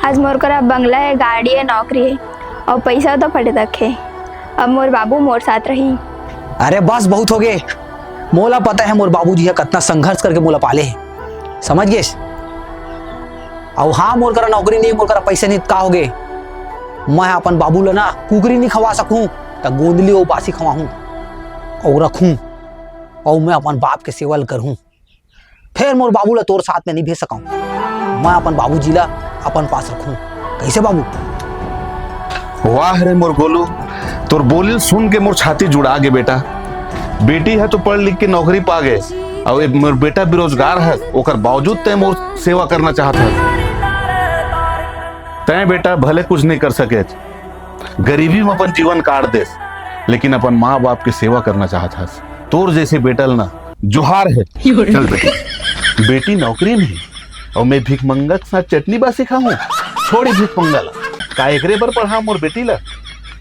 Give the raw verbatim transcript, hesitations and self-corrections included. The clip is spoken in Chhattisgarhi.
आज मोर करा बंगला हे, गाड़ी हे, नौकरी हे, अउ पइसा तो फटे तक हे। अब मोर बाबू मोर साथ रही। अरे बस, बहुत होगे। मोला पता हे मोर बाबूजी ह कतना संघर्ष करके मोला पाले हे, समझ गेस? अउ हाँ, मोर करा नौकरी नइ, मोर करा पइसा नइ, का होगे? मैं अपन बाबू ला ना कुकरी नइ खवा सकूं, त गोंदली अउ बासी खवाहूं अउ रखूं, अउ मैं अपन बाप के सेवा ल करहूं। फेर मोर बाबू ला तोर साथ में नइ भेज सकंव। मैं अपन बाबूजी ला अपन पास रखूं। कइसे बाबू? वाह रे मोर गोलू, तोर बोली ल सुन के मोर छाती जुड़ा गे बेटा। बेटी ह तो पढ़ लिख के नौकरी पा गे, अउ ए मोर बेटा बेरोजगार हे, ओकर बावजूद तैं मोर सेवा करना चाहत हस। तैं बेटा भले कुछ नइ कर सकेच, गरीबी में अपन जीवन काट देस, लेकिन अपन माँ बाप के सेवा करना चाहत हस। तोर जइसे बेटा ल ना जोहार हे। चल बेटी, बेटी नौकरी में हे, अउ मैं भिखमंगा के साथ चटनी बासी खाहूं। छोड़ ए भिखमंगा ला, का एकरे बर पढ़ा मोर बेटी ला?